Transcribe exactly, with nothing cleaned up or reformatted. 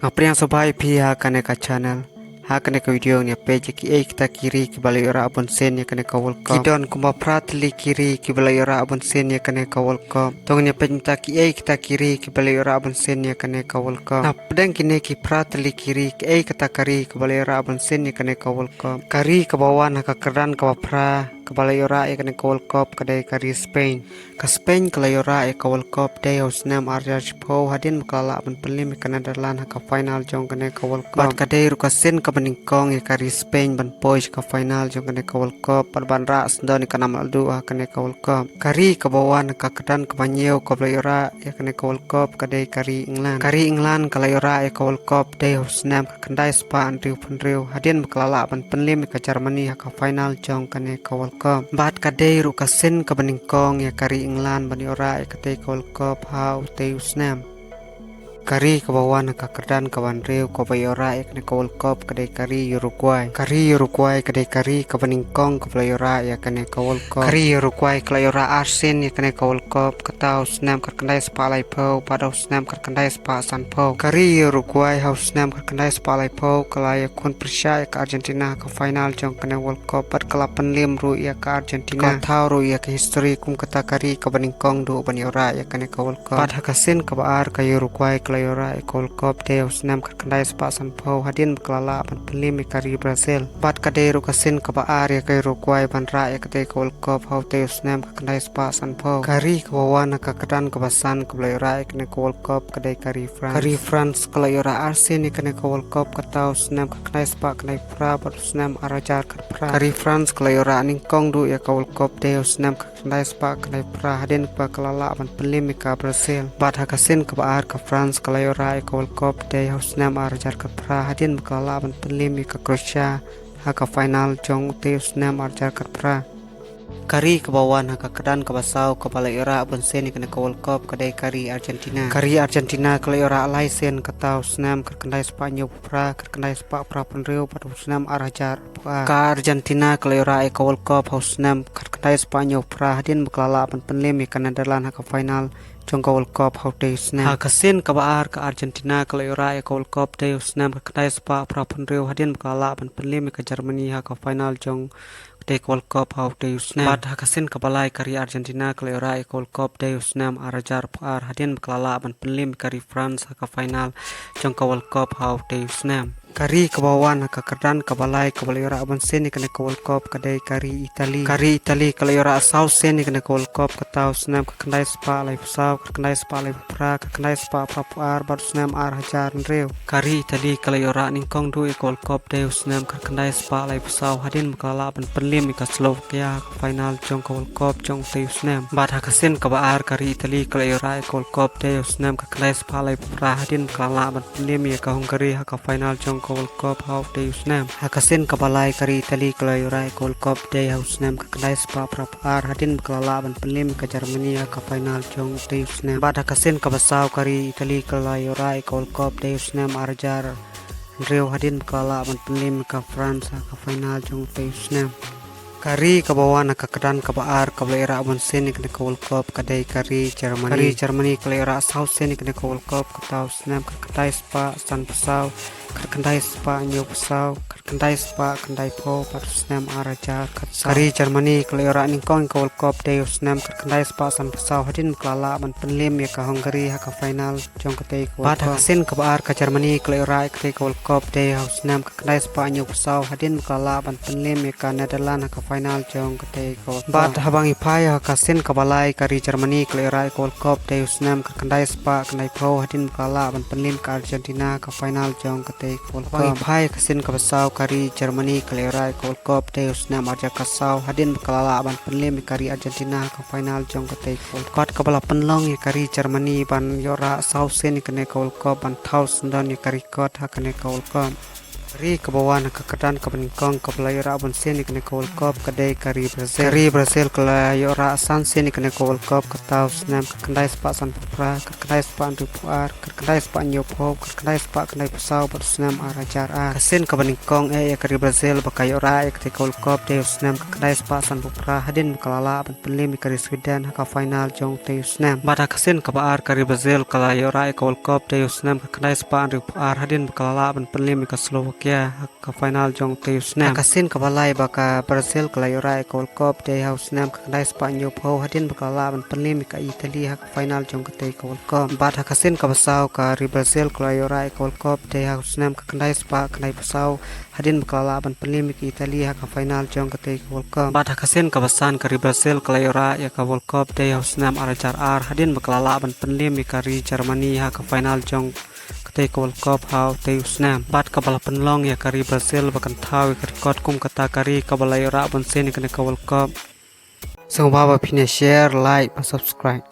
Nga pdiang sngewbha ïa phi ha kane ka channel. Ha kane ka video ngin ïa peit ïa kiei kita ki ri kiba la ïoh rah bunsien ïa kane ka World Cup. Ki don kumba phra tylli ki ri kiba la ïoh rah bunsien ïa kane ka World Cup. To ngin ïa peit mynta kiei kita ki ri kiba la ïoh rah bunsien ïa kane ka World Cup. Na pdeng kine ki phra tylli ki ri, kiei kata ka ri kaba la ïoh rah bunsien ïa kane ka World Cup? Ka ri kaba wan ha ka kyrdan kaba phra kaba la ïoh rah ïa kane ka World Cup ka dei ka ri Spain. Ka Spain ka la ïoh rah ïa ka World Cup dei ha u snem ar hajar shiphew hadien ba ka la lah ban pynliem ïa ka Netherlands ha ka final jong kane ka World Cup. Bad ka dei ruh ka sien kaba nyngkong ïa ka ri Spain ban poi sha ka final jong kane ka World Cup bad ban rah sngewdon ïa ka nam laduh ha kane ka World Cup. Ka ri kaba wan ha ka kyrdan kaba hynñiew kaba la ïoh rah ïa kane ka World Cup ka dei ka ri England. Ka ri England ka la ïoh rah ïa ka World Cup dei ha u snem khatkhyndai spah hynriewphew hynriew hadien ba ka la lah ban pynliem ïa ka Germany ha ka final jong kane ka World Cup. Bad ka dei ruh ka sien kaba nyngkong ïa ka ri England ban ïoh rah ïa katei ka World Cup ha utei u snem. Ka ri kaba wan ha ka kyrdan kaba hynriew kaba ïoh rah ïa kane ka World Cup ka dei ka ri Uruguay. Ka ri Uruguay ka dei ka ri kaba nyngkong kaba la ïoh rah ïa kane ka World Cup. Ka ri Uruguay ka la ïoh rah arsien ïa kane ka World Cup, kata ha u snem khatkhyndai spah laiphew bad ha u snem khatkhyndai spah sanphew. Ka ri Uruguay ha u snem khatkhyndai spah laiphew ka la ïakhun pyrshah ïa ka Argentina ha ka final jong kane World Cup bad ka la pynliem ruh ïa ka Argentina. Ka la thaw ruh ïa ka history kum kata ka ri kaba nyngkong duh ban ïoh rah ïa kane ka World Cup. Bad ha ka sien kaba ar ka Uruguay ka la ïoh rah ïa ka World Cup dei ha u snem khatkhyndai spah sanphew hadien ba ka la lah ban pynliem ïa ka ri Brazil. Bad ka dei ruh ka sien kaba ar ïa ka Uruguay ban rah ïa katei ka World Cup ha utei u snem khatkhyndai spah sanphew. Ka ri kaba wan ha ka kyrdan kaba san kaba la ïoh rah ïa kane ka World Cup ka dei ka ri France. Ka ri France ka la ïoh rah arsien ïa kane ka World Cup, kata ha u snem khatkhyndai spah khyndai phra bad u snem ar hajar khatphra. Ka ri France ka la ïoh rah nyngkong duh ïa ka World Cup dei ha u snem khatkhyndai spah khyndai phra hadien ba ka la lah ban pynliem ïa ka Brazil. Bad ha ka sien kaba ar ka France ka la ïoh rah ïa ka World Cup dei ha u snem ar hajar khatphra hadien ba ka la lah ban pynliem ïa ka Croatia ha ka final jong utei u snem ar hajar khatphra. Ka ri kaba wan ha ka kyrdan kaba saw kaba la ïoh rah bunsien ïa kane ka World Cup ka dei ka ri Argentina. Ka ri Argentina ka la ïoh rah lai sien, kata ha u snem khatkhyndai spah hynñiewphew phra, khatkhyndai spah phraphew hynriew bad u snem ar hajar arphew ar. Ka Argentina ka la ïoh rah ïa ka World Cup ha u snem khatkhyndai spah hynñiewphew phra hadien ba ka la lah ban pynliem ïa ka Netherlands ha ka final jong ka World Cup ha utei u snem. Ha ka sien kaba ar ka Argentina ka la ïoh rah ïa ka World Cup dei ha u snem khatkhyndai spah phraphew hynriew hadien ba ka la lah ban pynliem ïa ka Germany ha ka final jong katei ka World Cup ha utei u snem. Bad ha ka sien kaba lai ka ri Argentina ka la ïoh rah ïa ka World Cup dei ha u snem ar hajar arphew ar hadien ba ka la lah ban pynliem ïa ka ri France ha ka final jong ka World Cup ha utei u snem. Ka ri kaba wan ha ka kyrdan kaba lai kaba la ïoh rah bunsien ïa kane ka World Cup ka dei ka ri Italy. Ka ri Italy ka la ïoh rah saw sien ïa kane ka World Cup, kata ha u snem khatkhyndai spah laiphew saw, khatkhyndai spah laiphew phra, khatkhyndai spah phraphew ar bad u snem ar hajar hynriew. Ka ri Italy ka la ïoh rah nyngkong duh ïa ka World Cup dei ha u snem khatkhyndai spah laiphew saw hadien ba ka la lah ban pynliem ïa ka Slovakia ha ka final jong ka World Cup jong utei u snem. Bad ha ka sien kaba ar ka ri Italy ka la ïoh rah ïa ka World Cup dei ha u snem khatkhyndai spah laiphew phra hadien ba ka la lah ban pynliem ïa ka Hungary ha ka final jong ka World Cup ha utei u snem. Ha ka sien kaba lai ka ri Italy ka la ïoh rah ïa ka World Cup dei ha u snem khatkhyndai spah phraphew ar hadien ba ka la lah ban pynliem ïa ka Germany ha ka final jong utei u snem. Bad ha ka sien kaba saw ka ri Italy ka la ïoh rah ïa ka World Cup dei ha u snem ar hajar hynriew hadien ba ka la lah ban pynliem ïa ka France ha ka final jong utei u snem. Ka ri kaba wan ha ka kyrdan kaba ar kaba la ïoh rah bunsien ïa kane ka World Cup ka dei ka ri Germany. Ka ri Germany ka la ïoh rah saw sien ïa kane ka World Cup, kata ha u snem khatkhyndai spah sanphew saw, khatkhyndai spah hynñiewphew saw, khatkhyndai spah khyndaiphew bad u snem ar hajar khatsaw. Ka ri Germany ka la ïoh rah nyngkong ïa ka World Cup dei ha u snem khatkhyndai spah sanphew saw hadien ba ka la lah ban pynliem ïa ka Hungary ha ka final jong katei ka World Cup. Bad ha ka sien kaba ar ka Germany ka la ïoh rah ïa katei ka World Cup dei ha u snem khatkhyndai spah hynñiewphew saw hadien ba ka la lah ban pynliem ïa ka Netherlands ha ka final jong katei ka World Cup. Bad haba ngi phai ha ka sien kaba lai ka ri Germany ka la ïoh rah ïa ka World Cup dei ha u snem khatkhyndai spah khyndaiphew hadien ba ka la lah ban pynliem ïa ka Argentina ha ka final jong katei ka World Cup. Haba ngi phai ha ka sien kaba saw ka ri Germany ka la ïoh rah ïa ka World Cup dei ha u snem ar hajar khatsaw hadien ba ka la lah ban pynliem ïa ka ri Argentina ha ka final jong katei ka World Cup. Bad kaba la pynlong ïa ka ri Germany ban ïoh rah saw sien ïa kane ka World Cup ban thaw sngewdon ïa ka record ha kane ka World Cup. Ka ri kaba wan ha ka kyrdan kaba nyngkong kaba la ïoh rah bun sien ïa kane ka World Cup ka dei ka ri Brazil. Ka ri Brazil ka la ïoh rah san sien ïa kane ka World Cup kata u snem khatkhyndai spah sanphew phra, khatkhyndai spah hynriewphew ar, khatkhyndai spah hynñiewphew, khatkhyndai spah khyndaiphew saw bad u snem ar hajar ar. Ka sien kaba nyngkong eh ïa ka ri Brazil ba ka ïoh rah ïa kata ka World Cup dei u snem khatkhyndai spah sanphew phra hadien ba ka la lah ban pynliem ïa ka ri Sweden ha ka final jong kata u snem. Bad ha ka sien kaba ar ka ri Brazil ka la ïoh rah ïa ka World Cup dei u snem khatkhyndai spah hynriewphew ar hadien ba ka la lah ban pynliem ïa ka Slovakia ha ka final jong kata u snem. Ha ka sien kaba lai ba ka Brazil ka la ïoh rah ïa ka World Cup dei ha u snem khatkhyndai spah hynñiewphew hadien ba ka la lah ban pynliem ïa ka Italy ha ka final jong kata ka World Cup. Bad ha ka sien kaba saw ka ri Brazil ka la ïoh rah ïa ka World Cup dei ha u snem khatkhyndai spah khyndaiphew saw hadien ba ka la lah ban pynliem ïa ka Italy ha ka final jong kata ka World Cup. Bad ha ka sien kaba san ka ri Brazil ka la ïoh rah ïa ka World Cup dei ha u snem ar hajar ar hadien ba ka la lah ban pynliem ïa ka ri Germany ha ka final jong kata ka World Cup ha uta u snem. Bad kaba la pynlong ïa ka ri Brazil ba kan thaw ïa ka record kum kata ka ri kaba la ïoh rah bun sien ïa kane ka World Cup. Sngewbha ba phin ïa share, like bad subscribe.